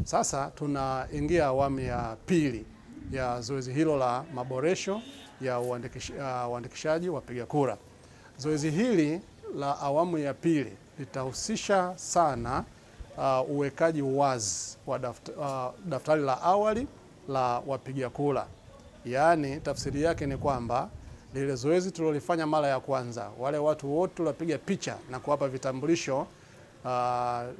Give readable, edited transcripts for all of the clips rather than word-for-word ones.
Sasa tunaingia awamu ya pili ya zoezi hilo la maboresho ya uandikishaji wapiga kura. Zoezi hili la awamu ya pili litahusisha sana uwekaji wazi wa daftari la awali la wapiga kura. Yaani tafsiri yake ni kwamba lile zoezi tulilofanya mara ya kwanza, wale watu wote tuliopiga picha na kuwapa vitambulisho,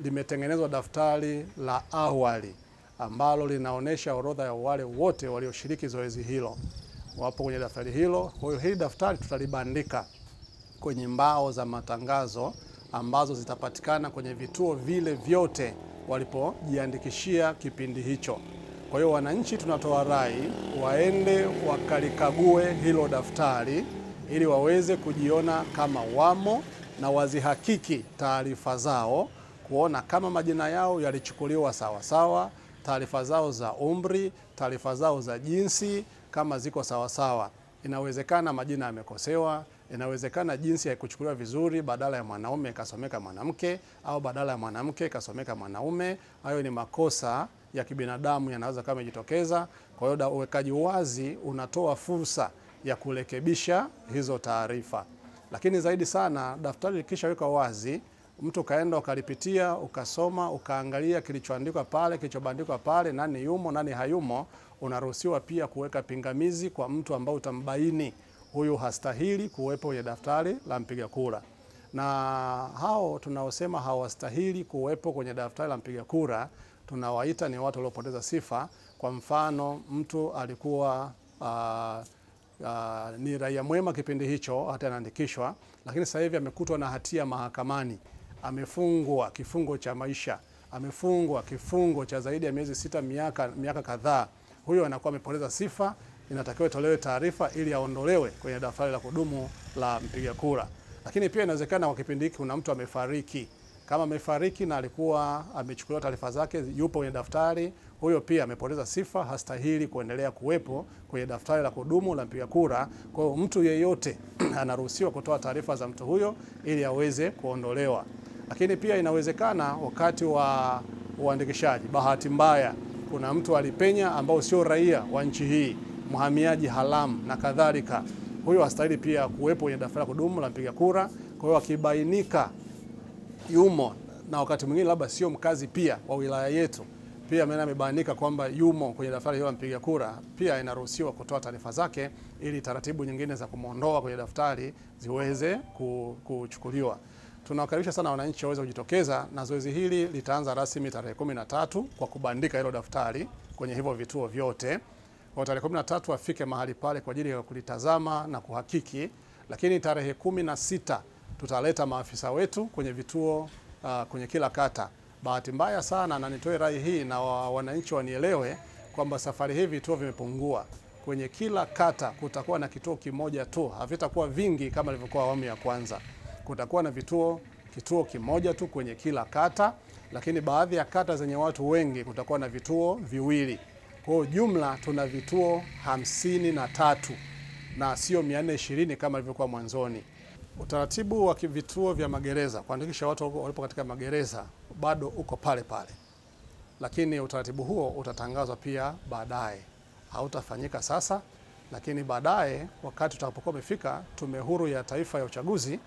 limetengenezwa daftari la awali ambalo linaonesha orodha ya wale wote walioshiriki zoezi hilo. Wapo kwenye daftari hilo. Kwa hiyo hili daftari tutalibandika kwenye mbao za matangazo ambazo zitapatikana kwenye vituo vile vyote walipojiandikishia kipindi hicho. Kwa hiyo wananchi tunatoa rai waende wakalikague hilo daftari ili waweze kujiona kama wamo na wazihakiki taarifa zao, kuona kama majina yao yalichukuliwa sawa sawa, taarifa zao za umri, taarifa zao za jinsi kama ziko sawa sawa. Inawezekana majina yamekosewa, inawezekana jinsi haikuchukuliwa vizuri, badala ya mwanaume ikasomeka mwanamke au badala ya mwanamke ikasomeka mwanaume. Hayo ni makosa ya kibinadamu yanaweza kama jitokeza. Kwa hiyo uwekaji wazi unatoa fursa ya kurekebisha hizo taarifa. Lakini zaidi sana daftari likishawekwa wazi, mtu kaenda ukalipitia, ukasoma, ukaangalia kilichoandikwa pale, kilichobandikwa pale, nani yumo, nani hayumo, unaruhusiwa pia kuweka pingamizi kwa mtu ambao utambaini huyu hastahili kuwepo kwenye daftari la mpiga kura. Na hao tunaosema hawastahili kuwepo kwenye daftari la mpiga kura tunawaita ni watu waliopoteza sifa. Kwa mfano, mtu alikuwa ni raia mwema kipindi hicho hata anaandikishwa, lakini sasa hivi amekutwa na hatia mahakamani, amefungwa kifungo cha maisha, amefungwa kifungo cha zaidi ya miezi 6, miaka kadhaa. Huyo anakuwa amepoteza sifa, inatakiwa itolewe taarifa ili aondolewe kwenye daftari la kudumu la mpiga kura. Lakini pia inawezekana kwa kipindi hiki kuna mtu amefariki. Kama amefariki na alikuwa amechukuliwa taarifa zake, yupo kwenye daftari, huyo pia amepoteza sifa, hastahili kuendelea kuwepo kwenye daftari la kudumu la mpiga kura. Kwa hiyo mtu yeyote anaruhusiwa kutoa taarifa za mtu huyo ili aweze kuondolewa. Lakini pia inawezekana wakati wa uandikishaji, bahati mbaya kuna mtu alipenya ambao sio raia wa nchi hii, mhamiaji haramu na kadhalika, huyo hastahili pia kuwepo kwenye daftari la kudumu la mpiga kura. Kwa hiyo akibainika yumo, na wakati mwingine labda sio mkazi pia wa wilaya yetu, pia maana amebainika kwamba yumo kwenye daftari hilo la mpiga kura, pia inaruhusiwa kutoa taarifa zake ili taratibu nyingine za kumuondoa kwenye daftari ziweze kuchukuliwa. Tunawakaribisha sana wananchi waweze kujitokeza, na zoezi hili litaanza rasmi tarehe 13 kwa kubandika hilo daftari kwenye hivyo vituo vyote. Kwa tarehe 13 wafike mahali pale kwa ajili ya kulitazama na kuhakiki, lakini tarehe 16 tutaleta maafisa wetu kwenye vituo, kwenye kila kata. Bahati mbaya sana, na nitoe rai hii na wananchi wanielewe kwamba safari hii vituo vimepungua. Kwenye kila kata kutakuwa na kituo kimoja tu, havitakuwa vingi kama ilivyokuwa awamu ya kwanza. Kutakuwa na kituo kimoja tu kwenye kila kata, lakini baadhi ya kata zenye watu wengi kutakuwa na vituo viwili. Kwa jumla tuna vituo 53 na sio 420 kama ilivyokuwa mwanzoni. Utaratibu wa vituo vya magereza, kuandikisha watu walipo katika magereza, bado uko pale pale. Lakini utaratibu huo utatangazwa pia baadaye. Hautafanyika sasa, lakini baadaye wakati utakapokuwa umefika, Tume Huru ya Taifa ya Uchaguzi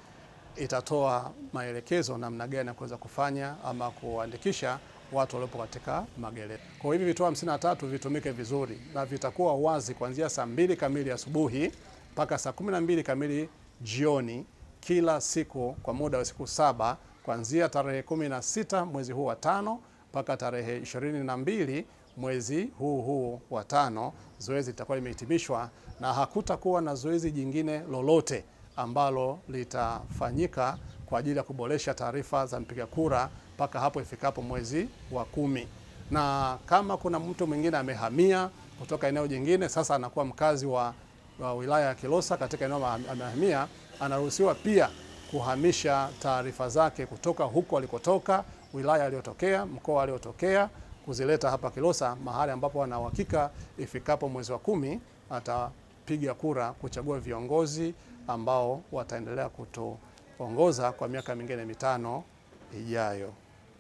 itatoa maelekezo namna gani ya kuweza kufanya ama kuandikisha watu waliopo katika magereza. Kwa hivi vituo 53 vitumike vizuri na vitakuwa wazi kuanzia saa 2 kamili asubuhi mpaka saa 12 kamili jioni kila siku kwa muda wa siku 7, kuanzia tarehe 16 mwezi huu wa 5 mpaka tarehe 22 mwezi huu wa 5. Zoezi litakuwa limehitimishwa na hakutakuwa na zoezi jingine lolote ambalo litafanyika kwa ajili ya kuboresha taarifa za mpiga kura mpaka hapo ifikapo mwezi wa 10. Na kama kuna mtu mwingine amehamia kutoka eneo jingine, sasa anakuwa mkazi wa wilaya ya Kilosa katika eneo amehamia, anaruhusiwa pia kuhamisha taarifa zake kutoka huko alikotoka, wilaya aliyotokea, mkoa aliyotokea, kuzileta hapa Kilosa, mahali ambapo ana uhakika ifikapo mwezi wa 10 atapiga kura kuchagua viongozi ambao wataendelea kutuongoza kwa miaka mingine 5 ijayo.